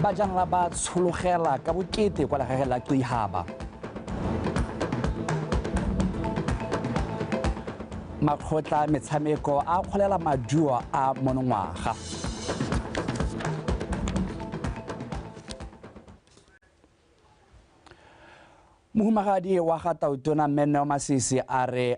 Bajanala ba tshologela ka bokete kwa legageng la Qihaba. Makgotla metshameko a kgolela maduo a monongwaga. Mohumagadi wa ga Tautona Mme Neo Masisi a re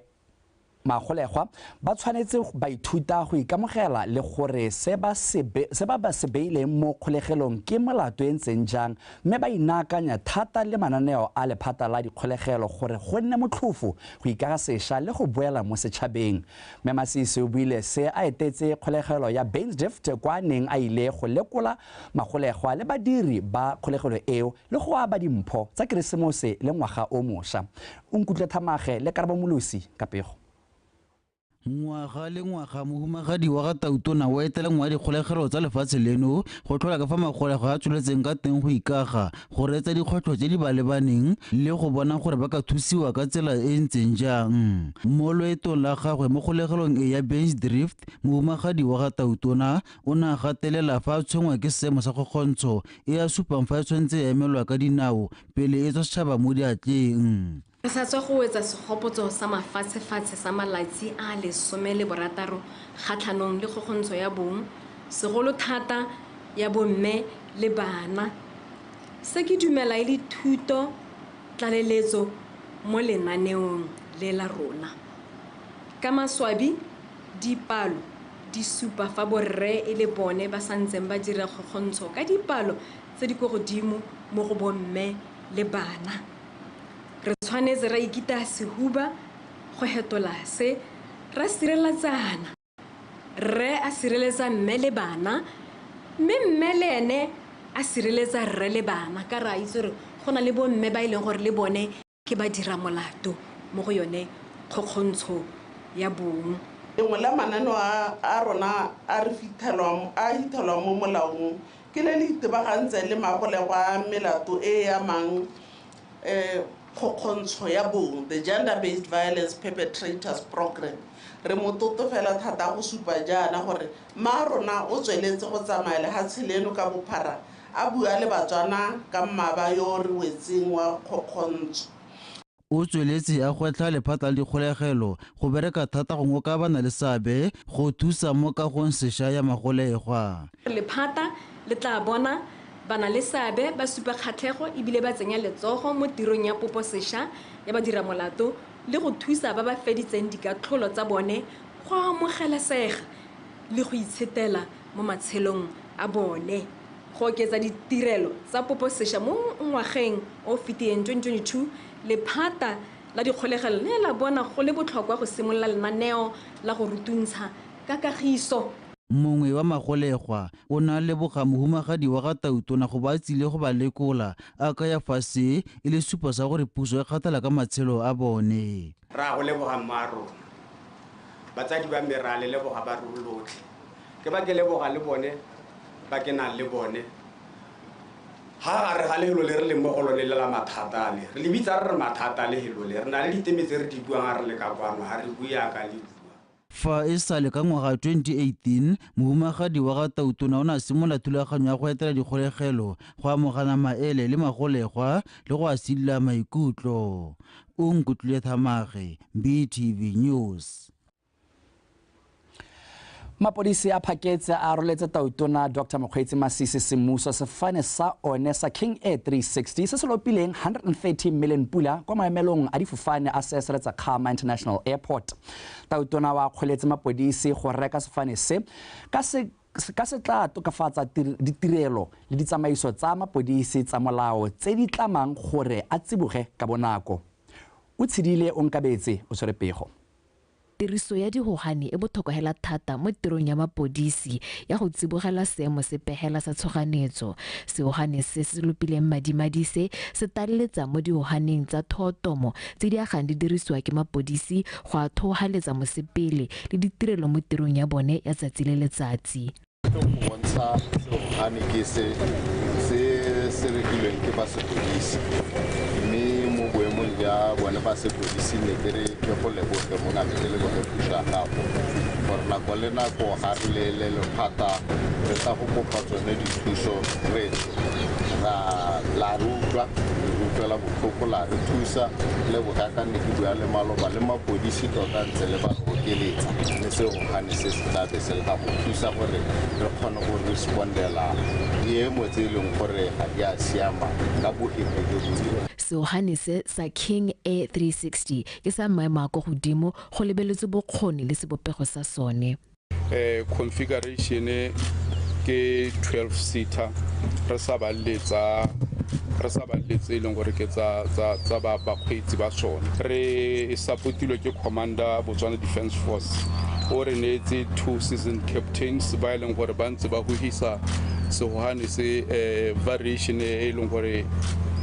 magolegwa ba tshwanetse ba ithuta go ikamogela le gore se ba se beileng mo kgolegelong ke molato e ntseng jang, mme ba inaakanya thata le mananeo a lephata la dikgolegelo gore go nne motlhofo go ikaga sešwa le go boela mo setšhabeng. Mme Masisi o buile se a etetse kgolegelo ya Bainsdrift kwa neng a ile go lekola magolegwa le badiri ba kgolegelo eo le go aba dimpho tsa Keresemose le ngwaga o mošwa. O nkutlwe Thamage le Karabo Molosi ka pego. Ngwaga le ngwaga mohumagadi wa ga Tautona o etela nngwe ya dikgolegelo tsa lefatshe leno go tlhola ka fa magolego a tsweletseng ka teng go ikaga, go reetsa dikgwetlho tse di ba lebaneng le go bona gore ba ka thusiwa ka tsela e ntseng jang. Mo loetong la gagwe mo kgolegelong e ya Bainsdrift, mohumagadi wa ga Tautona o ne a gatelela fa a tshwenngwa ke seemo sa kgokgontsho e a supang fa e tshwanetse ya emelwa ka dinao pele e tswa setšhaba mo diatleng. Re sa tswa go wetsa segopotso sa mafatshefatshe sa malatsi a 16 kgatlhanong le kgokgontsho ya bong, segolo thata ya bomme le bana. Se ke dumela e le thuto tlaleletso mo lenaneong le la rona. Ka maswabi, dipalo di supa fa borre e le bone ba santseng ba dira kgokgontsho ka dipalo tse di kwa godimo mo go bomme le bana. Re tshwanetse ra ikita sehuba go hetola se, ra sireletsana. Rre a sireletsa mme le bana, mme mme le ene a sireletsa rre le bana, ka re a itse gore go na le bomme ba e leng gore le bone ke ba dira molato mo go yone kgokgontsho ya bong. Lengwe la mananeo a rona a re fitlhelwang, a fitlhelwang mo molaong ke le le itebagantseng le magolegwa a melato e e amang kgokgontsho ya bong, the Gender Based Violence Perpetrators Program. Re motlotlo fela thata go supa jaana gore mma rona o tsweletse go tsamaya lehatshe leno ka bophara a bua le Batswana ka mmaba yo re wetseng wa kgokgontsho. O tsweletse a gwetlha lephata la dikgolegelo go bereka thata go ngoka bana le seabe go thusa mo kagong sešwa ya magolegwa. Lephata le tla bona bana le seabe ba supa kgatlhego ebile ba tsenya letsogo mo tirong ya popo sešwa ya badiramolato le go thusa ba ba feditseng dikatlholo tsa bone go amogelesega le go itshetela mo matshelong a bone. Go oketsa ditirelo tsa popo sešwa mo ngwageng o fetileng 2022, lephata la dikgolegelo le la bona go le botlhokwa go simolola lenaneo la go rutuntsha ka kagiso. Mongwe wa magolegwa o ne a leboga mohumagadi wa ga Tautona go ba tsile go ba lekola a kaya fa se e le supo sa gore puso e kgathala ka matshelo a bone. Ra go leboga mma rona, batsadi ba me ra le leboga ba rona lotlhe, ke ba ke leboga le bone ba ke nang le bone. Ha gare ga lehelo le re leng mo go lone le la mathata le, re le bitsa re re mathata lehelo le, re na le diteme tse re di buang ha re le ka kwano, ha re bue yaka le bua. Fa e sale ka ngwaga 2018, mohumagadi wa ga Tautona o ne a simolola thulaganyo ya go etela dikgolegelo go amogana maele le magolegwa le go a sidila maikutlo. O nkutlwile Thamage, BTV News. Mapodisi a phaketse a roletse Tautona Dr Mokgweetsi Masisi semmuso sefane sa one sa King Air 360 se se lopileng 130 million pula kwa maemelong a difofane a Sir Khama International Airport. Tautona wa kgoletse mapodisi go reka sefane se ka se tla tokafatsa ditirelo le ditsamaiso tsa mapodisi tsa molao tse di tlamang gore a tsiboge ka bonako. O tshedile o nkabetse o tshwere pego. Tiriso ya dihogane e botlhokwa hela thata mo tirong ya mapodisi ya go tsibogela seemo se pegela sa tshoganyetso. Sehogane se se lopileng madimadi se se taleletsa mo dihoganeng tsa thotomo tse di agang di dirisiwa ke mapodisi go a thohaletsa mosepele le ditirelo mo tirong ya bone ya tsatsi le letsatsi. Go bontsha sehogane ke se se rekilweng ke ba sepodisi, mme mo boemong ja bone ba sepodisi ne ke re ke go leboge mo ngame, ke leboge puso ya gago Gore nako le nako ga re le lephata re tla go kopa tsone dithuso re ra la re utlwa re utlwela botlhoko la re thusa le bokaka ne ke bua le maloba le mapodisi tota ntse le ba re okeletsa mme sefofane se se tla be se le ga go thusa gore re kgone go respondela diemo tse e leng gore ga di a siama ka bohephe jo bo. Sehogane se sa King Air 360 ke sa maemo a kwa godimo go lebeletswe bokgoni le sebopego sa sone. Configuration ke 12 seater re sa balletsa e leng gore ke tsa ba bakgweetsi ba sone. Re supportilwe ke commander Botswana Defence Force o re neetse 2 seasoned captains ba e leng gore ba ntse ba gohisa sehogane se variation e leng gore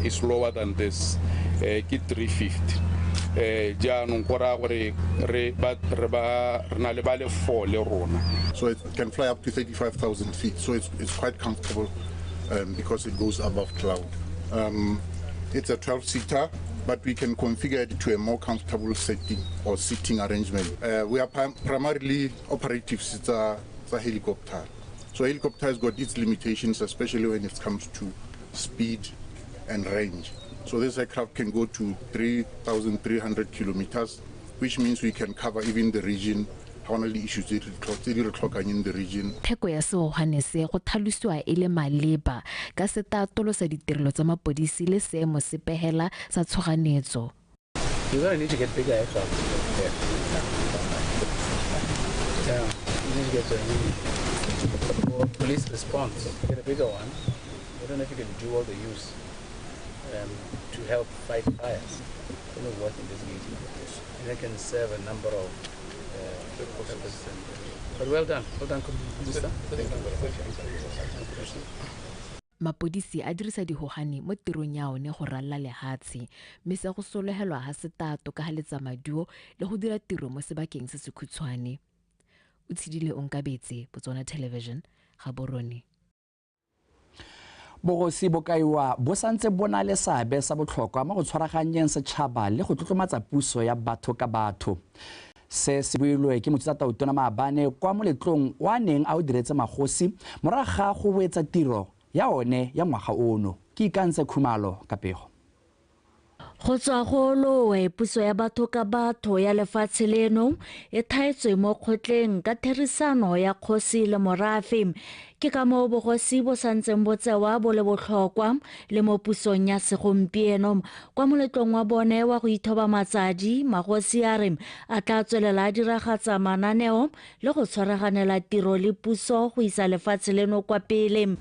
is lower than this ke 350. Jaanong go raya gore re na le ba le 4 le rona. So it can fly up to 35,000 feet, so it's quite comfortable because it goes above cloud. It's a 12-seater, but we can configure it to a more comfortable setting or seating arrangement. We are primarily operatives. It's a helicopter. So helicopter has got its limitations, especially when it comes to speed and range. So this aircraft can go to 3,300 kilometers, which means we can cover even the region. Issues in the region. Theko ya sehogane se go tlhalosiwa e le maleba ka se tatolosa ditirelo tsa mapodisi le seemo sepegela sa tshoganetso. You're going to need to get bigger aircraft. Yeah. Yeah, you need to get a for police response. Get a bigger one. I don't know if you can do all the use to help fight fires. I don't know what investigating. And they can serve a number of purposes. But well done, Minister. Thank you very much. Mapodisi a dirisa dihogane mo tirong ya one go ralla lehatshe mme se go sologelwa ha setato ka haletsa maduo le go dira tiro mo sebakeng se se khutshwane. O tshidile Onkabetse, Botswana Television, Gaborone. Bogosi bo kaiwa bo santse bo na le seabe sa botlhokwa mo go tshwaraganyeng setšhaba le go tlotlomatsa puso ya batho ka batho. Se se builwe ke mothusa tautona maabane kwa moletlong wa neng a o diretse magosi morago ga go wetsa tiro ya one ya ngwaga ono. Ke Ikantse Khumalo ka pego. Go tswa go lowe puso ya batho ka batho ya lefatshe leno e thaetswe mo kgotleng ka therisano ya kgosi le morafe. Ke ka moo bogosi bo santseng bo tsewa bo le botlhokwa le mo pusong ya segompieno. Kwa moletlong wa bone wa go ithoba matsadi, magosi a re a tla tswelela a diragatsa mananeo le go tshwaraganela tiro le puso go isa lefatshe leno kwa pele.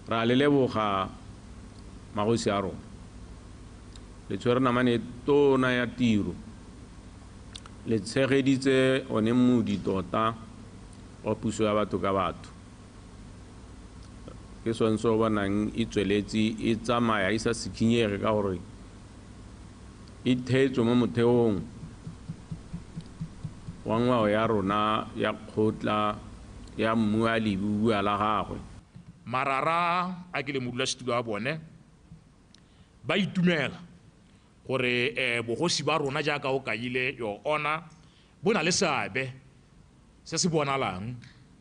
Ra le leboga magosi a rona. Le tshwere namane tona ya tiro, le tshegeditse one modi tota wa puso ya batho ka batho. Ke sone se o bonang e tsweletse e tsamaya e sa sikhinyege ka gore e theetswe mo motheong wa ngwao ya rona ya kgotla ya mmua le bua la gagwe. Marara a ke le modulasetulo wa bone ba itumela gore bogosi ba rona jaaka o kaile your honor bo na le seabe se se bonalang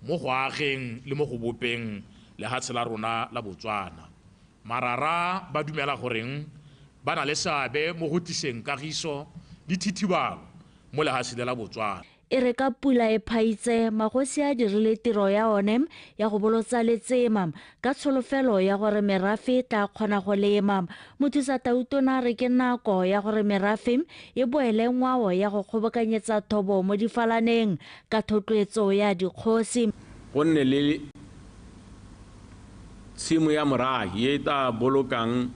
mo go ageng le mo go bopeng lehatshe la rona la Botswana. Marara ba dumela goreng ba na le seabe mo go tliseng kagiso le thithibalo mo lehatshe la Botswana. E re ka pula e phaitse, magosi a dirile tiro ya one ya go bolotsa letsema ka tsholofelo ya gore merafe e tla kgona go lema. Mothusa tautona re ke nako ya gore merafe e boele ngwao ya go kgobokanyetsa thobo mo difalaneng ka thotloetso ya dikgosi. Go nne le tshimo ya moragi e tla bolokang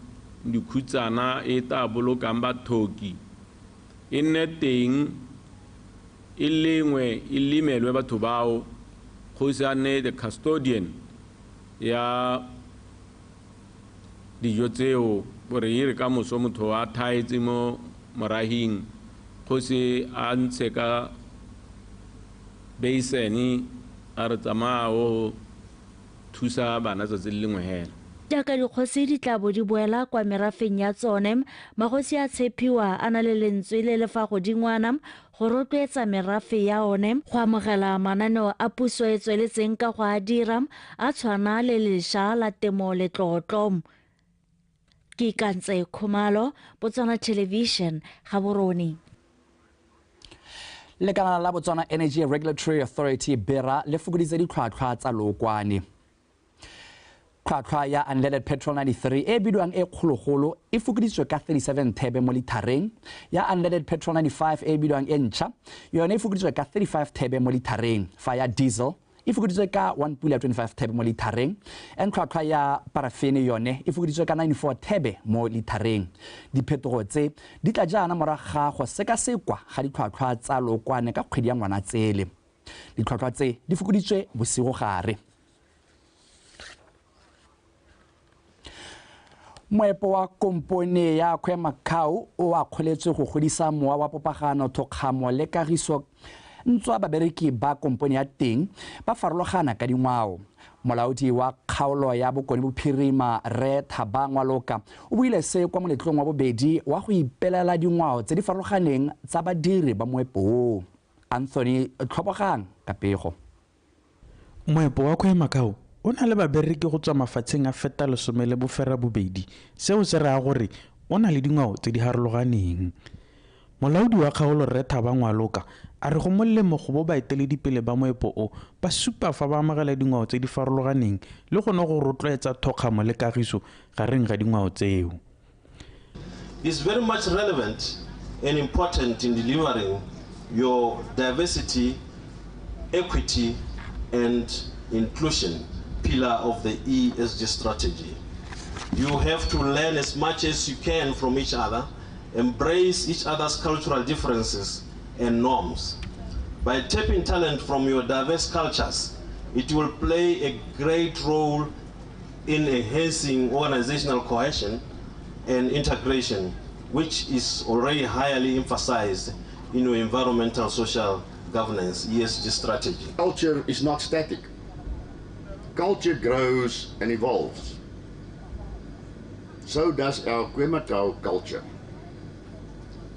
dikhutsana, e tla bolokang bathoki, e nne teng e lengwe e lemelwe batho bao. Kgosi a nne the custodian ya dijo tseo gore e re ka moso motho a thaetse mo morahing, kgosi a ntshe ka beisene a re tsamaya o thusa bana tsatsi le lengwe hela. Jaaka dikgosi di tla bo di boela kwa merafeng ya tsone, magosi a tshepiwa a na le lentswe le le fa godingwana go rotloetsa merafe ya one go amogela mananeo a puso e tsweletseng ka go a dira a tshwana le lešwa la temo letlotlo. Ke Ikantse Khumalo, Botswana Television, Gaborone. Lekala la Botswana Energy Regulatory Authority BERA le fokoditse ditlhwatlhwa tsa lookwane. Tlhwatlhwa ya unleaded petrol 93 e bidiwang e kgologolo e fokoditswe ka 37 thebe mo lithareng, ya unleaded petrol 95 e bidiwang e ntšha yone e fokoditswe ka 35 thebe mo lithareng, fa ya diesel e fokoditswe ka 1 pula 25 thebe mo lithareng, and tlhwatlhwa ya parafene yone e fokoditswe ka 94 thebe mo lithareng. Diphetogo tse di tla jaana morago ga go sekasekwa ga ditlhwatlhwa tsa lookwane ka kgwedi ya Ngwanatsele. Ditlhwatlhwa tse di fokoditswe bosigogare. Moepo wa kompone ya Khoemacau o akgoletswe go godisa mowa wa popagano, thokgamo le kagiso ntswa babereki ba kompone ya teng ba farologana ka dingwao. Molaodi wa kgaolo ya Bokone Bophirima Rre Thabang Waloka o buile se kwa moletlong wa bobedi wa go ipelela dingwao tse di farologaneng tsa badiri ba moepo oo. Anthony Tlhobogang ka pego. Moepo wa Khoemacau o na le babereki go tswa mafatsheng a feta 18, seo se raya gore o na le dingwao tse di harologaneng. Molaodi wa kgaolo Rre Thabang Waloka a re go molemo go bo baeteledipele ba moepo o ba supa fa ba amogela dingwao tse di farologaneng le gone go rotloetsa thokgamo le kagiso gareng ga dingwao tseo. Is very much relevant and important in delivering your diversity, equity and inclusion pillar of the ESG strategy. You have to learn as much as you can from each other, embrace each other's cultural differences and norms. By tapping talent from your diverse cultures, it will play a great role in enhancing organizational cohesion and integration, which is already highly emphasized in your environmental social governance ESG strategy. Culture is not static. Culture grows and evolves. So does our Khoemacau culture.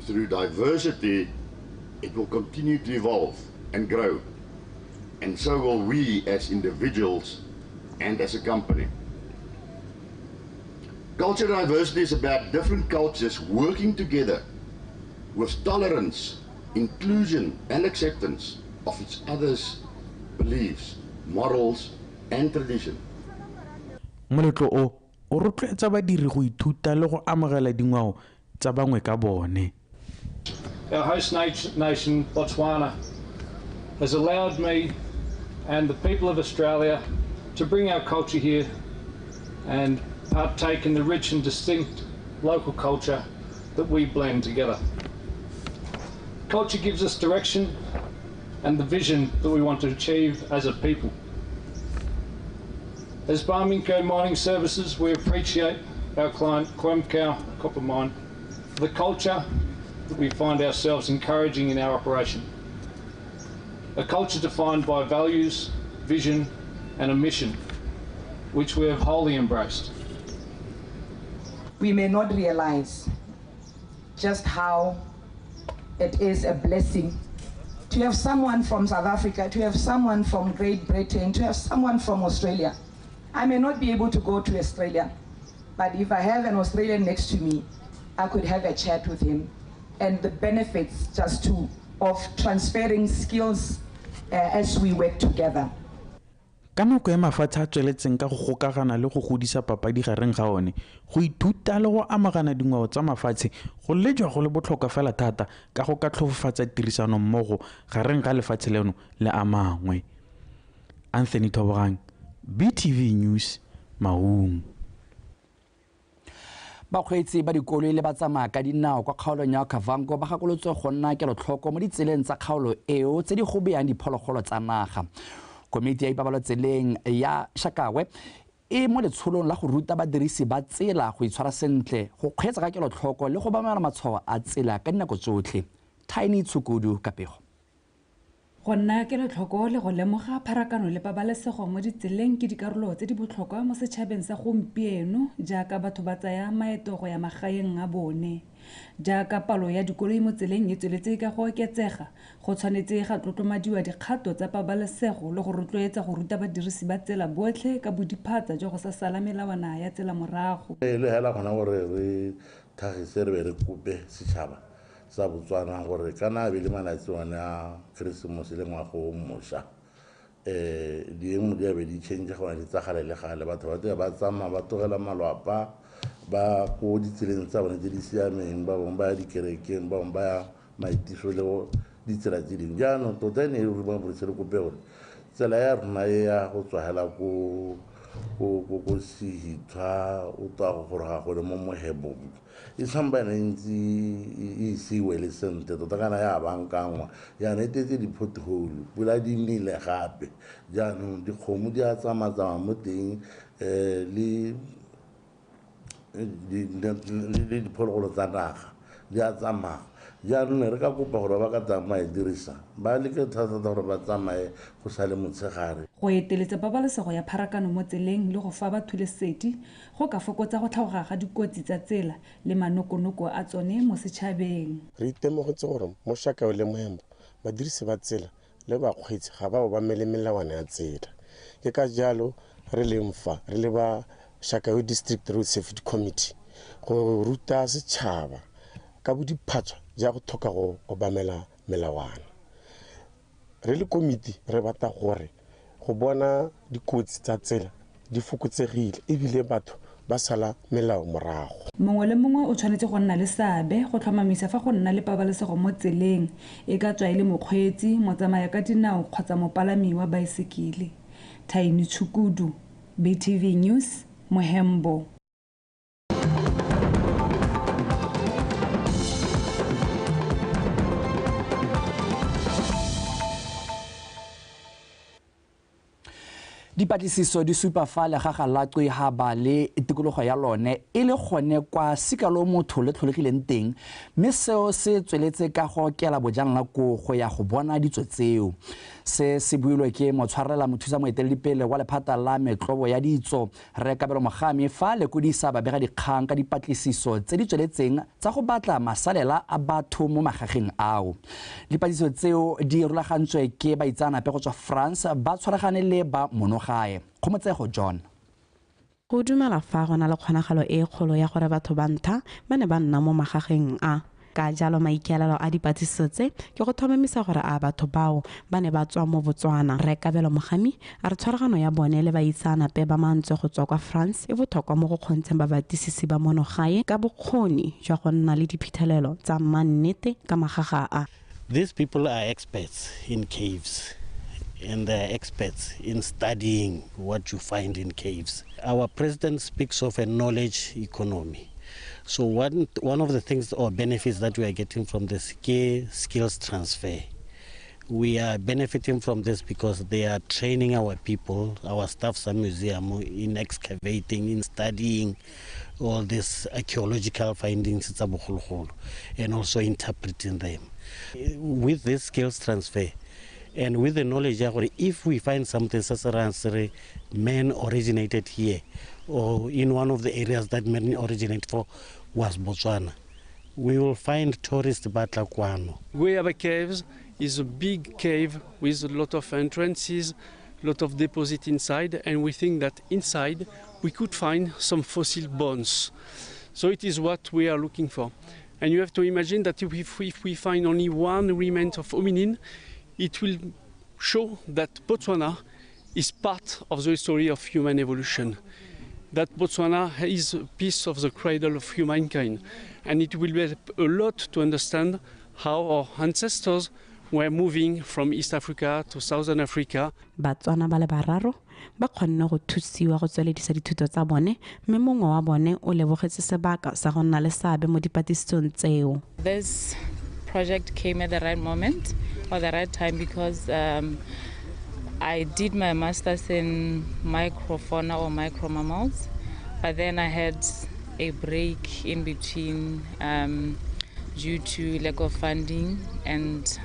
Through diversity, it will continue to evolve and grow. And so will we as individuals and as a company. Culture diversity is about different cultures working together with tolerance, inclusion and acceptance of each other's beliefs, morals and tradition. Moletlo o o rotloetsa badiri go ithuta le go amogela dingwao tsa bangwe ka bone. Our host nation, Botswana, has allowed me and the people of Australia to bring our culture here and partake in the rich and distinct local culture that we blend together. Culture gives us direction and the vision that we want to achieve as a people. As Barminco Mining Services, we appreciate our client Khoemacau Copper Mine for the culture that we find ourselves encouraging in our operation. A culture defined by values, vision and a mission, which we have wholly embraced. We may not realize just how it is a blessing to have someone from South Africa, to have someone from Great Britain, to have someone from Australia. I may not be able to go to Australia, but if I have an Australian next to me, I could have a chat with him. And the benefits just of transferring skills as we work together. Ka nako e mafatshe a tsweletseng ka go gokagana le go godisa papadi gareng ga one, go ithuta le go amogana dingwao tsa mafatshe go lejwa go le botlhokwa fela thata ka go ka tlhofofatsa tirisanommogo gareng ga lefatshe leno le a mangwe. Anthony Thobogang, BTV News, Maung. Bakgweetsi ba dikoloi le ba tsamaya ka dinao kwa kgaolong ya Okavango ba gakolotswe go nna kelotlhoko mo ditseleng tsa kgaolo eo tse di gobeyang diphologolo tsa naga. Komiti ya ipabalo tseleng ya Shakawe e mo letsholong la go ruta badirisi ba tsela go itshwara sentle, go kgweetsa ka kelotlhoko le go obamela matshwao a tsela ka dinako tsotlhe. Tiny Tshukudu ka pego. Go nna kelotlhoko le go lemoga pharakano le pabalesego mo ditseleng ke dikarolo tse di botlhokwa mo setšhabeng sa gompieno jaaka batho ba tsaya maeto go ya magaeng a bone. Jaaka palo ya dikoloi mo tseleng e tsweletse ka go oketsega, go tshwanetse ga tlotlomadiwa dikgato tsa pabalesego le go rotloetsa go ruta badirisi ba tsela botlhe ka bodiphatsa jwa go sa sala melawana ya tsela morago. E le hela gona gore re tlhagise re be re kope setšhaba sa Botswana gore kana be le malatsi one a Keresemose le ngwaga o mošwa, diemo di a be di change gone di tsa gale le gale, batho ba tla ba tsamaya ba tlogela malwapa ba ko ditseleng tsa bone tse di siameng, ba bangwe ba ya dikerekeng, ba bangwe ba ya maitiso le ditsela tse dingwe. Jaanong tota e ne e re mapodisa re kope gore tsela ya rona e ya go tswa hela ko Sehithwa o tswa go goroga gone mo Mohebong e tshambane ntse e isiwe le sentle tota kana ya bankangwa jaanong e tetse di-pothole, pula di nele gape, jaanong dikgomo di a tsamaya-tsamaya mo teng le diphologolo tsa naga di a tsamaya. Jaanong re ka kopa gore ba ka tsamaya dirisa ba leke thata gore ba tsamaye go sa le motshegare. Go eteletsa pabalesego ya pharakano mo tseleng le go fa batho lesedi go ka fokotsa go tlhagoga ga dikotsi tsa tsela le manokonoko a tsone mo setšhabeng. Re itemogetse gore mo Shakawe le Mohembo badirisi ba tsela le bakgweetsi ga ba obamele melawana ya tsela. Ke ka jalo re leng fa re le ba Shakawe District Road Safety Committee go ruta setšhaba ka bodiphatsa ja go tlhoka go obamela melawana. Re le komiti re batla gore go bona dikotsi tsa tsela di fokotsegile ebile batho ba sala melao morago. Mongwe le mongwe o tshwanetse go nna le seabe go tlhomamisa fa go nna le pabalesego mo tseleng, e ka tswa e le mokgweetsi, motsamaya ka dinao kgotsa mopalami wa baesekele. Thaini Tshukudu, BTV News, Mohembo. Dipatlisiso di supa fa legaga la Coega le tikologo ya lone e le gone kwa sika lo motho le tlholegileng teng, mme seo se tsweletse ka go okela bojanala ko go ya go bona ditso tseo. Se se builwe ke motshwarela mothusa moeteledipele wa lephata la metlobo ya ditso Rre Kabelo Mogami fa lekodisa babega dikgang ka dipatlisiso tse di tsweletseng tsa go batla masalela a batho mo magageng ao. Dipatlisiso tseo di rulagantswe ke baitseanape go tswa France ba tshwaragane le ba monogae. Kgomotsego John. Go dumela fa go na le kgonagalo e kgolo ya gore batho ba ntha ba ne ba nna mo magageng a. Ka jalo maikaelelo a dipatlisiso tse ke go tlhomamisa gore a batho bao ba ne ba tswa mo Botswana. Rre Kabelo Mogami a re tshwaragano ya bone le baitseanape ba mantswe go tswa kwa France e botlhokwa mo go kgontsheng babatlisisi ba monogae ka bokgoni jwa go nna le diphitlhelelo tsa mannete ka magaga a. These people are experts in caves, and they're experts in studying what you find in caves. Our president speaks of a knowledge economy. So one of the things or benefits that we are getting from this skills transfer. We are benefiting from this because they are training our people, our staff at museum, in excavating, in studying all these archaeological findings and also interpreting them. With this skills transfer and with the knowledge, if we find something such as men originated here or in one of the areas that men originate for was Botswana, we will find tourists batla kwano. Goyaba Caves is a big cave with a lot of entrances, a lot of deposit inside, and we think that inside we could find some fossil bones. So it is what we are looking for. And you have to imagine that if we find only one remain of hominin, it will show that Botswana is part of the history of human evolution, that Botswana is a piece of the cradle of humankind. And it will help a lot to understand how our ancestors were moving from East Africa to Southern Africa. Batswana ba le bararo ba kgonne go thusiwa go tsweledisa dithuto tsa bone, mme mongwe wa bone o lebogetse sebaka sa go nna le seabe mo dipatlisisong tseo. This project came at the right moment or the right time because I did my master's in microfauna or micromammals, but then I had a break in between due to lack of funding and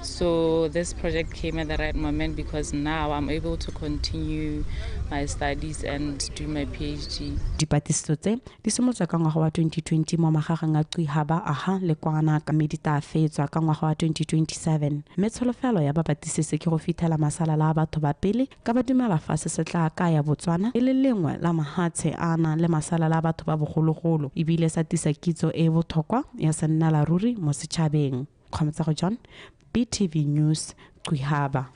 So this project came at the right moment because now I'm able to continue my studies and do my PhD. Dipatlisiso tse di simolotswe ka ngwaga wa 2020 mo magageng a Qihaba, Aha le Kwanaka mme di tla fetswa ka ngwaga wa 2027. Mme tsholofelo ya babatlisisi ke go fitlhela masalela a batho ba pele ka ba dumela fa se se tla kaya Botswana e le lengwe la mahatshe a nang le masalela a batho ba bogologolo ebile sa tlisa kitso e e botlhokwa ya sennela ruri mo setšhabeng. Kgomotsago John, BTV News, Qihaba.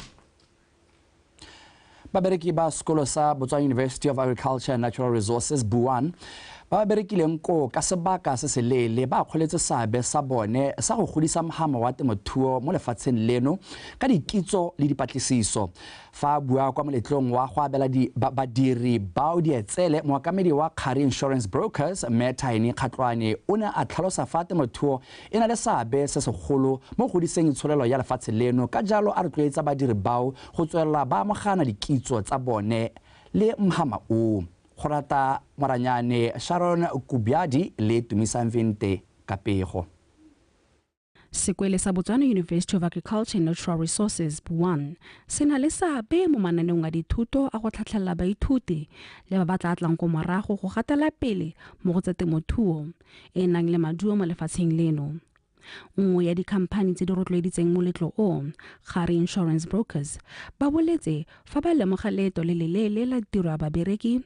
Babereki ba sekolo sa Botswana University of Agriculture and Natural Resources, BUAN, ba ba berekileng koo ka sebaka se seleele ba akgoletse seabe sa bone sa go godisa mohama wa temothuo mo lefatsheng leno ka dikitso le dipatlisiso. Fa a bua kwa moletlong wa go abela badiri bao dietsele, mookamedi wa Kgari Insurance Brokers, Mme Tiny Kgatlwane, o ne a tlhalosa fa temothuo e na le seabe se segolo mo go godiseng itsholelo ya lefatshe leno, ka jalo a rotloetsa badiri bao go tswelela ba amogana dikitso tsa bone le mohama oo. Go rata Moranyane, Sharon Kubiadi le Tumisang Vente ka pego. Sekwele sa Botswana University of Agriculture and Natural Resources, BUAN, se na le seabe mo mananeong a dithuto a go tlhatlhelela baithuti le ba ba tla tlang ko morago go gatela pele mo go tsa temothuo e e nang le maduo mo lefatsheng leno. Nngwe ya dikhamphani tse di rotloeditseng moletlo o, Gare Insurance Brokers, ba boletse fa ba lemoga leeto le leleele la tiro ya babereki,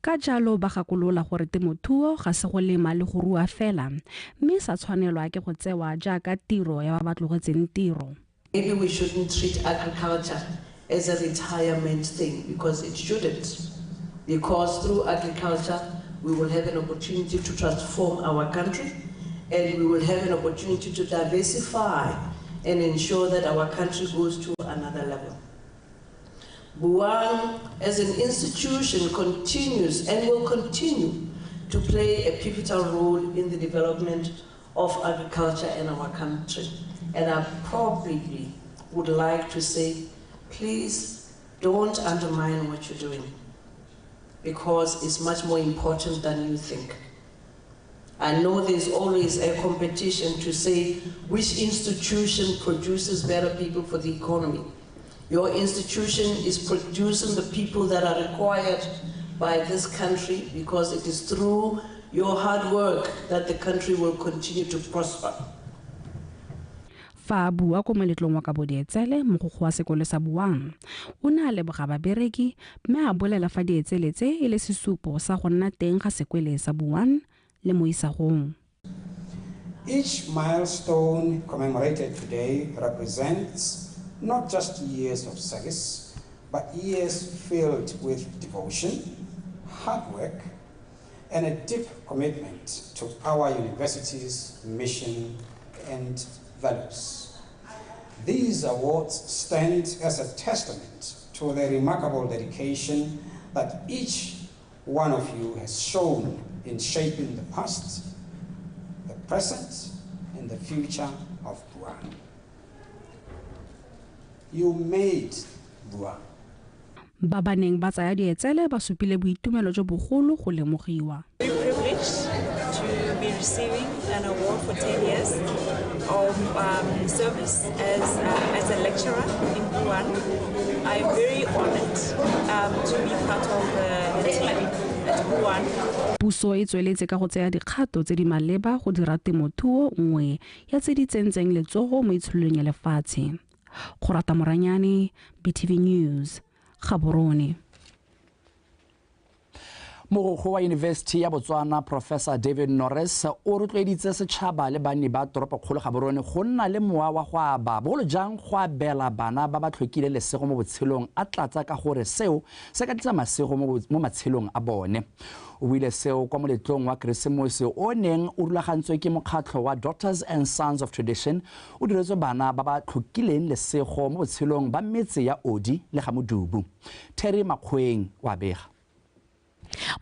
ka jalo ba gakolola gore temothuo ga se go lema le go rua fela, mme sa tshwanelwa ke go tsewa jaaka tiro ya ba ba tlogetseng tiro. Maybe we shouldn't treat agriculture as a retirement thing, because it shouldn't. Because through agriculture, we will have an opportunity to transform our country, and we will have an opportunity to diversify and ensure that our country goes to another level. BUAN as an institution continues and will continue to play a pivotal role in the development of agriculture in our country. And I probably would like to say, please don't undermine what you're doing, because it's much more important than you think. I know there's always a competition to say which institution produces better people for the economy. Your institution is producing the people that are required by this country, because it is through your hard work that the country will continue to prosper. Fa a bua ko moletlong wa kabo dietsele, mogokgo wa sekolo sa BUAN o ne a leboga babereki mme a bolela fa dietsele tse e le sesupo sa go nna teng ga sekwele sa BUAN le mo isagong. Each milestone commemorated today represents not just years of service, but years filled with devotion, hard work, and a deep commitment to our university's mission and values. These awards stand as a testament to the remarkable dedication that each one of you has shown in shaping the past, the present, and the future of BUAN. You made BUAN. Ba ba neng ba tsaya dietsele ba supile boitumelo jo bogolo go lemogiwa. Very privileged to be receiving an award for 10 years of service as a lecturer in BUAN. I am very honored to be part of the team at BUAN. Puso e tsweletse ka go tsaya dikgato tse di maleba go dira temothuo nngwe ya tse di tsentseng letsogo mo itsholelong ya lefatshe. Go rata Moranyane, BTV News, Gaborone. Mogokgo wa University ya Botswana, Professor David Norris, o rotloeditse setšhaba le banni ba toropokgolo Gaborone go nna le mowa wa go aba, bogolo jang go abela bana ba ba tlhokile lesego mo botshelong, a tlatsa ka gore seo se ka tlisa masego mo matshelong a bone. O buile seo kwa moletlong wa Keresemose o neng o rulagantswe ke mokgatlho wa Daughters and Sons of Tradition, o diretswe bana ba ba tlhokileng lesego mo botshelong ba metse ya Odi le Gamodubu. Terry Makgoeng wa bega.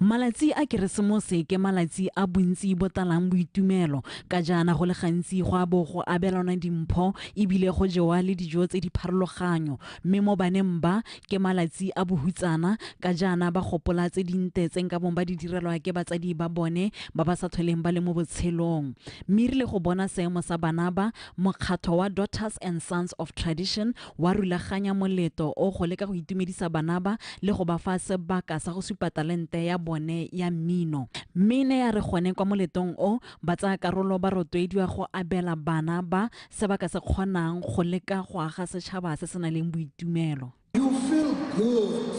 Malatsi a Keresemose ke malatsi a bontsi bo talang boitumelo ka jaana go le gantsi go a bo go abelanwa dimpho ebile go jewa le dijo tse di pharologanyo, mme mo baneng ba ke malatsi a bohutsana ka jaana ba gopola tse dinte tse nka bong ba di direlwa ke batsadi ba bone ba ba sa tlholeng ba le mo botshelong. Mme e rile go bona seemo sa bana ba, mokgatho wa Daughters and Sons of Tradition wa rulaganya moleto o go leka go itumedisa bana ba le go ba fa sebaka sa go supa talente ya bone ya mmino. Mme ne ya re gone kwa moletong o ba tsaya karolo ba rotloediwa go abela bana ba se ba ka se kgonang go leka go aga setšhaba se se nang le boitumelo. You feel good,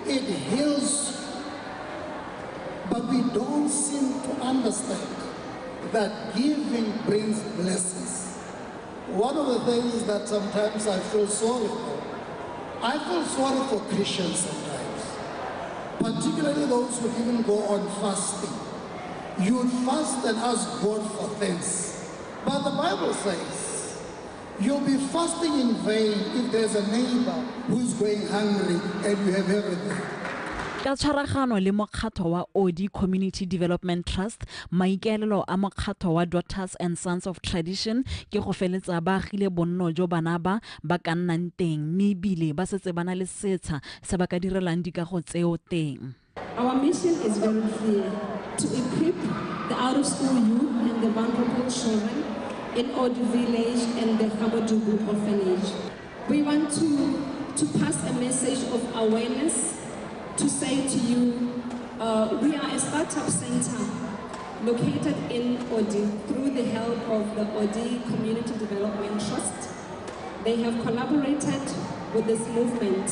it heals, but we don't seem to understand that giving brings blessings. One of the things that sometimes I feel sorry for, I feel sorry for Christians sometimes, particularly those who even go on fasting. You fast and ask God for things. But the Bible says, you'll be fasting in vain if there's a neighbor who's going hungry and you have everything. Ka tshwaragano le mokgatho wa Odi Community Development Trust, maikaelelo a mokgatho wa Daughters and Sons of Tradition ke go feletsa ba agile bonno jo bana ba ba ka nnang teng, mme ebile ba setse ba na le setsha se ba ka direlang dikago tseo teng. Our mission is very clear: to equip the out-of-school youth and the vulnerable children in Odi Village and the Gamodubu Orphanage. We want to pass a message of awareness, to say to you, we are a startup center located in Odi through the help of the Odi Community Development Trust. They have collaborated with this movement.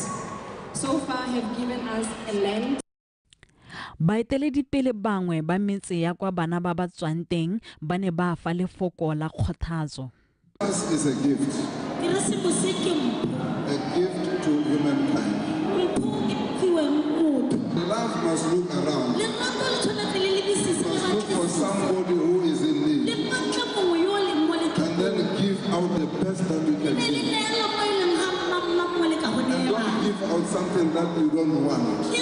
So far have given us a land. Baeteledipele bangwe ba metse ya kwa bana ba ba tswang teng ba ne ba fa lefoko la kgothatso. This is a gift. A gift to humankind. Love must look around. Must look for somebody who is in need. And then give out the best that you can give. And don't give out something that you don't want,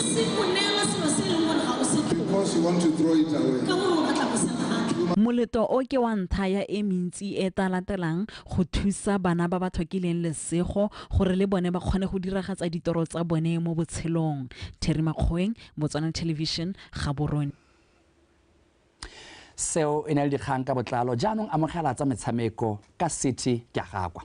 because you want to throw it away. Moleto o ke wa ntlha ya e mentsi e tla latelang go thusa bana ba ba tlhokileng lesego gore le bone ba kgone go diragatsa ditoro tsa bone mo botshelong. Terry Makgoeng, Botswana Television, Gaborone. Seo e ne le dikgang ka botlalo. Jaanong amogela tsa metshameko ka City ke a gakwa.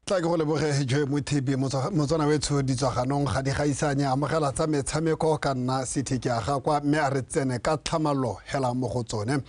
Tla ke go leboge Joy Mothibi, Motswana wetsho ditswaganong ga di gaisanye. Amogela tsa metshameko ka nna City ke a gakwa, mme a re tsene ka tlhamallo hela mo go tsone.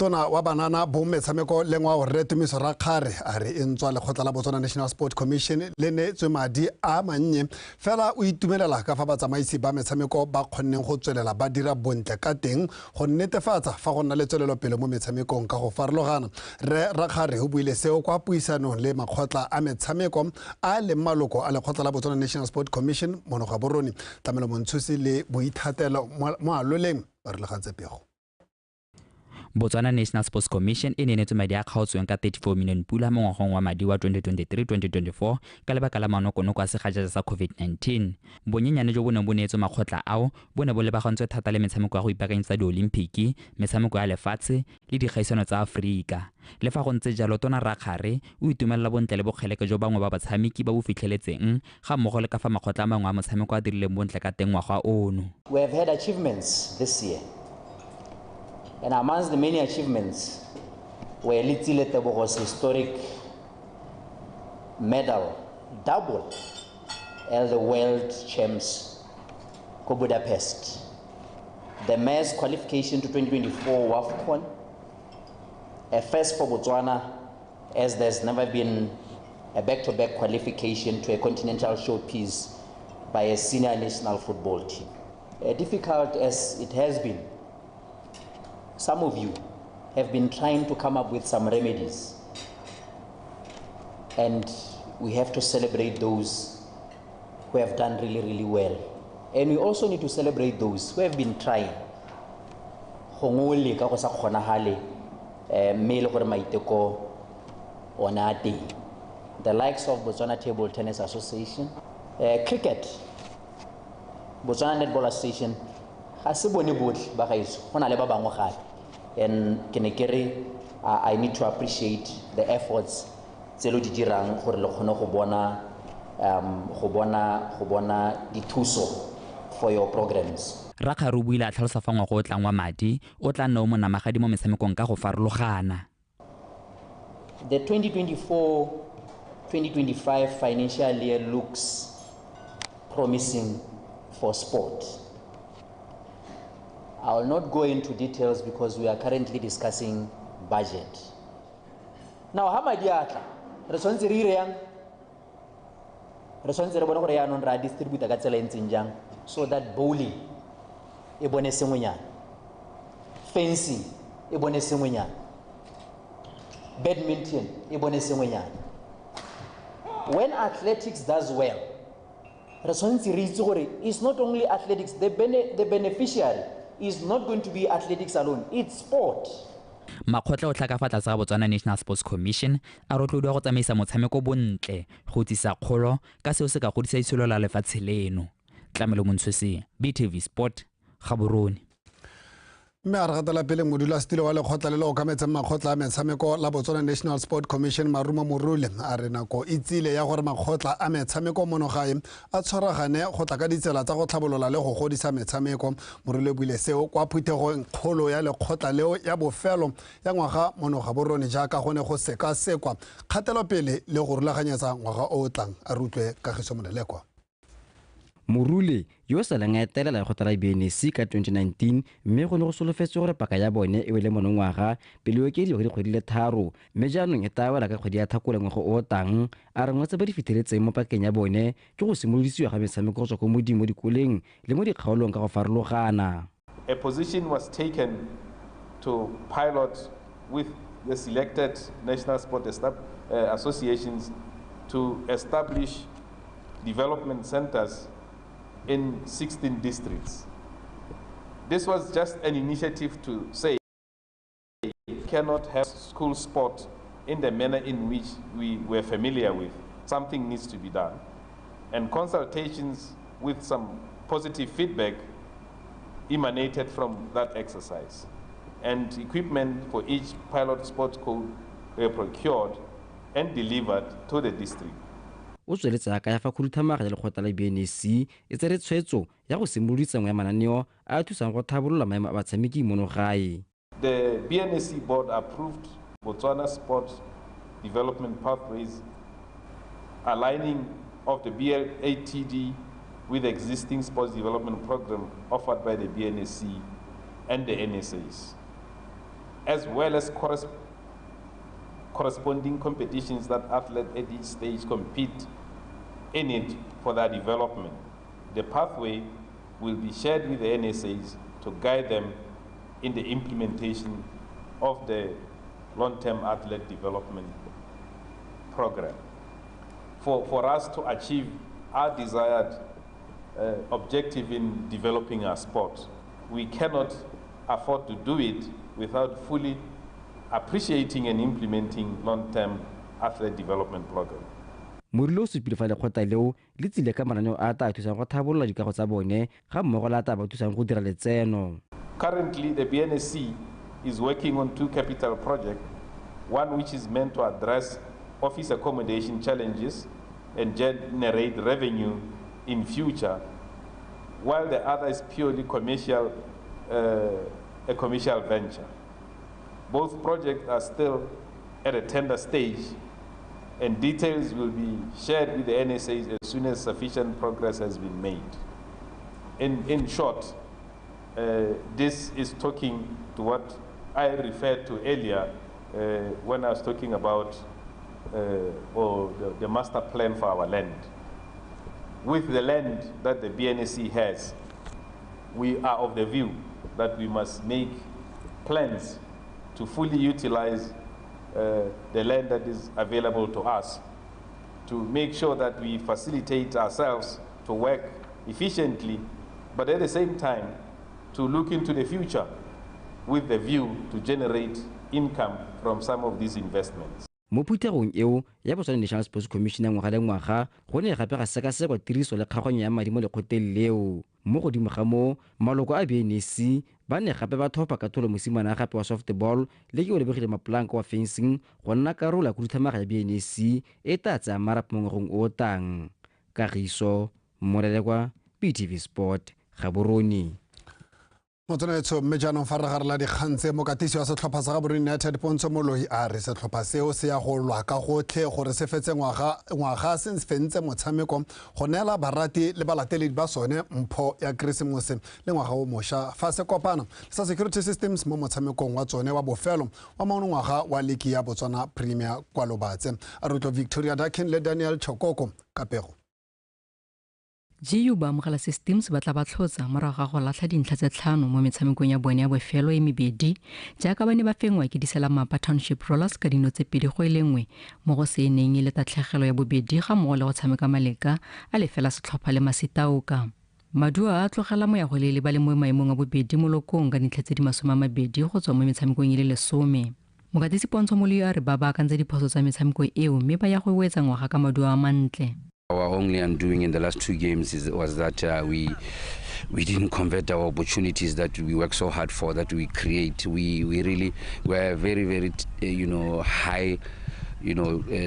Tona wa banana bo metshameko le ngwao Rre Tumiso Rakgare a re e ntswa lekgotla la Botswana National Sport Commission le neetswe madi a mannye, fela o itumelela ka fa batsamaisi ba metshameko ba kgonneng go tswelela ba dira bontle ka teng go netefatsa fa go nna le tswelelopele mo metshamekong ka go farologana. Rre Rakgare o buile seo kwa puisanong le makgotla a metshameko a leng maloko a lekgotla la Botswana National Sport Commission mono Gaborone. Tlamelo Montshusi le Boithatelo Moaloleng ba rulagantse pego. Botswana National Sports Commission e neetswe madi a kgaotsweng ka 34 million pula mo ngwageng wa madi wa 2023-2024 ka lebaka la manokonoko a segajaja sa COVID-19. Bonyenyane jo bo neng bo neetswe makgotla ao bo ne bo lebagantswe thata le metshameko ya go ipaakanyetsa diolimpiki, metshameko ya lefatshe le dikgaisano tsa Aforika. Le fa go ntse jalo, Tona Rakgare o itumelela bontle le bokgeleke jo bangwe ba batshameki ba bo fitlheletseng ga mmogo le ka fa makgotla a mangwe a motshameko a dirileng bontle ka teng ngwaga ono. We have had achievements this year. And amongst the many achievements were Letsile Tebogo's historic medal, double at the World Champs ko Budapest, the mass qualification to 2024 WAFCON, a first for Botswana as there's never been a back-to-back qualification to a continental showpiece by a senior national football team. Difficult as it has been, some of you have been trying to come up with some remedies, and we have to celebrate those who have done really, really well. And we also need to celebrate those who have been trying. Gongwe o leka go sa kgonagale, mme e le gore maiteko one a teng. The likes of Botswana Table Tennis Association, cricket, Botswana Netball Association, ga se bone botlhe ba gaetsho, go na le ba bangwe gape. And ke ne ke re, I need to appreciate the efforts tse lo di dirang gore le kgone go bona dithuso for your programs. Rakgare o buile a tlhalosa fa ngwaga o tlang wa madi o tla nna o monamagadi mo metshamekong ka go farologana. The 2024-2025 financial year looks promising for sport. I will not go into details because we are currently discussing budget. Now, ha madi a tla, re tshwanetse re ire yang? Re tshwanetse re bone gore yaanong re a distributa ka tsela e ntseng jang, so that bowling e bone sengwenyana, fencing e bone sengwenyana, badminton e bone sengwenyana. When athletics does well, re tshwanetse re itse gore it's not only athletics, the beneficiary is not going to be athletics alone, it's sport. Makgotla o tlhaka fa tlase ga Botswana National Sports Commission a rotloediwa go tsamaisa motshameko bontle go tsisa kgolo ka seo se ka godisa itsholo la lefatshe leno. Tlamelo Montshweseng, BTV Sport, Gaborone. Mme a re gatela pele modulasetilo wa lekgotla le le okametseng makgotla a metshameko la Botswana National Sport Commission Marumo Morule a re nako e tsile ya gore makgotla a metshameko mono gae a tshwaragane go tla ka ditsela tsa go tlhabolola le go godisa metshameko. Morule buile seo kwa phuthegong kgolo ya lekgotla leo ya bofelo ya ngwaga mono Gaborone jaaka go ne go sekasekwa kgatelopele le go rulaganyetsa ngwaga o o tlang. A re utlwe Kagiso Molelekwa. Morule yo sa leng a etelela lekgotla la BNSC ka 2019 mme go ne go solofetswe gore paka ya bone e wele monongwaga pele o okediwa ka dikgwedi le 3 mme jaanong e tla wela ka kgwedi ya Tlhakole ngwaga o o tlang. A re nngwe tse ba di fitlheletseng mo pakeng ya bone ke go simolodisiwa ga metshameko go tswa ko modimo mo dikoleng le mo dikgaolong ka go farologana. A position was taken to pilot with the selected national sport associations to establish development centers in 16 districts. This was just an initiative to say we cannot have school sport in the manner in which we were familiar with. Something needs to be done. And consultations with some positive feedback emanated from that exercise. And equipment for each pilot sports code were procured and delivered to the district. O tsweletse a kaya fa khuduthamaga ya lekgotla la BNSC e tsere tshwetso ya go simolodisa nngwe ya mananeo a a thusang go tlhabolola maemo a batshameki mono gae. The BNSC board approved Botswana Sport Development Pathways, aligning of the BLATD with existing sports development program offered by the BNSC and the NSAs, as well as corresponding competitions that athletes at each stage compete in it for their development. The pathway will be shared with the NSAs to guide them in the implementation of the long-term athlete development program. For us to achieve our desired objective in developing our sport, we cannot afford to do it without fully appreciating and implementing long-term athlete development program. Morule o supile fa lekgotla leo le tsile ka mananeo a tla thusang go tlhabolola dikago tsa bone ga mmogo le a tla ba thusang go dira letseno. Currently, the BNSC is working on 2 capital projects, one which is meant to address office accommodation challenges and generate revenue in future, while the other is purely commercial, a commercial venture. Both projects are still at a tender stage, and details will be shared with the NSAs as soon as sufficient progress has been made. In short, this is talking to what I referred to earlier when I was talking about the master plan for our land. With the land that the BNSC has, we are of the view that we must make plans to fully utilize the land that is available to us, to make sure that we facilitate ourselves to work efficiently but at the same time to look into the future with the view to generate income from some of these investments. Mo phuthegong eo ya Botswana National Sports Commission ya ngwaga le ngwaga go ne gape ga sekasekwa tiriso le kgaoganyo ya madi mo lekgotleng leo. Mo godimo ga moo, maloko a BNSC ba ne gape ba thopha Katholo mosimane gape wa softball le ke o lebegile Mapolanka wa fencing go nna karolo ya khuduthamaga ya BNSC e tla tsaya marapo mo ngwageng o o tlang. Kagiso Molelekwa, BTV Sport, Gaborone. Motswanaetsho, mme jaanong fa re gare la dikgang tse, mokatisi wa setlhopha sa Gaborone United Pontsho Moloi a re setlhopha seo se ya go lwa ka gotlhe gore se fetse ngwaga se fentse motshameko go neela barati le balateledi ba sone mpho ya Keresemose le ngwaga o mošwa fa se kopana le sa Security Systems mo motshamekong wa tsone wa bofelo wa monongwaga wa liki ya Botswana Premier kwa Lobatse. A re utlwa Victoria Dakin le Daniel Chokoko ka pego. GU ba amogela Systems ba tla ba tlhotsa morago ga go latlha dintlha tse 5 mo metshamekong ya bone ya bofelo e mebedi jaaka ba ne ba fengwa ke Diselamapa Township Rollers ka dino tse 2-1 mo go se neng e le tatlhegelo ya bobedi ga mmogo le go tshameka maleka a lefela setlhopha le Masitaoka. Maduo a tlogela moyagolele ba le mo maemong a bobedi mo lokong ka dintlha tse di 20 go tswa mo metshamekong e le 10. Mokatisi Pontsho Moloi a re ba baakantse diphoso tsa metshameko eo mme ba ya go wetsa ngwaga ka maduo a mantle. Our only undoing in the last 2 games was that we didn't convert our opportunities that we work so hard for, that we create. We really were very, very high,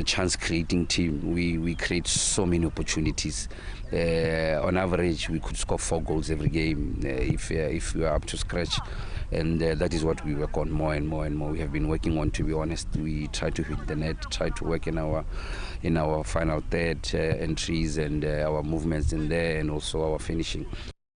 chance creating team. We create so many opportunities. On average, we could score 4 goals every game if we are up to scratch, and that is what we work on more and more and more. We have been working on, to be honest. We try to hit the net, try to work in our final third entries and our movements in there, and also our finishing.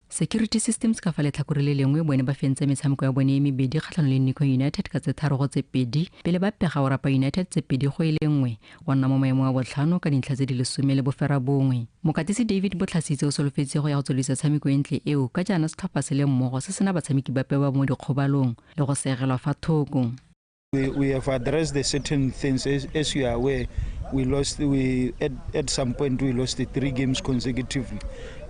Security Systems ka fa letlhakore le lengwe bone ba fentse metshameko ya bone e mebedi kgatlhanong le Nico United ka tse 3-2 pele ba pega Orapa United tse 2-1 go nna mo maemong a botlhano ka dintlha tse di 19. Mokatisi David Botlhasitse o solofetse go ya go tsweledisa tshameko e ntle eo ka jaana setlhopha se le mmogo se sena batshameki bape ba mo dikgobalong le go segelwa fa thoko. We have addressed the certain things. As you are aware, we lost. We at some point we lost the 3 games consecutively,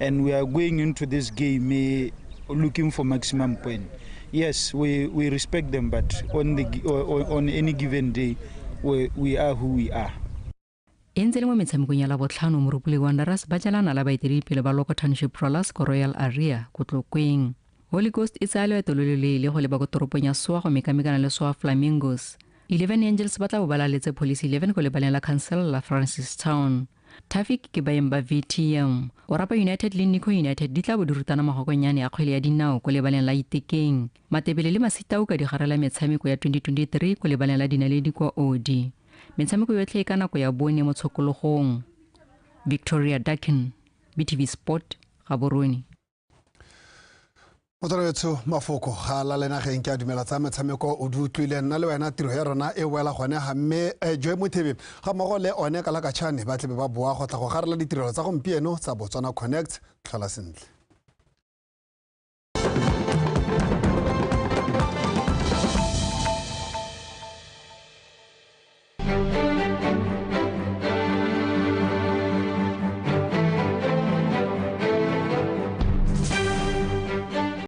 and we are going into this game looking for maximum point. Yes, we respect them, but on any given day, we are who we are. E ntse le mo metshamekong ya Labotlhano, Morupule Wanderers ba jalana la baeteledipele ba Loco Township Rollers ko Royal Area ko Tlokweng. Holy Ghost e tsaya loeto lo loleele go leba ko toropong ya Soa go mekamekana le Soa Flamingos. 11 Angels ba tla bo ba laletse Police 11 ko lebaleng la Council la Francistown. Traffic ke baeng ba VTM. Orapa United le Nico United di tla bo di rutana magokonyane a kgwele ya dinao ko lebaleng la Itekeng. Matebele le Masitau ka digarela metshameko ya 2023 ko lebaleng la Dinaledi kwa Odi. Metshameko yotlhe e ka nako ya 4 mo tshokologong. Victoria Dakin, BTV Sport, Gaborone. Motswanaetsho, mafoko ga la lenageng ke a dumela tsa metshameko o di utlwile. Nna le wena tiro ya rona e wela gone ga mme Joy Mothebe ga mmogo le one ka lakatšhane ba tlebe ba boa go tla go garela ditirelo tsa gompieno tsa Botswana Connect. Tlhola sentle.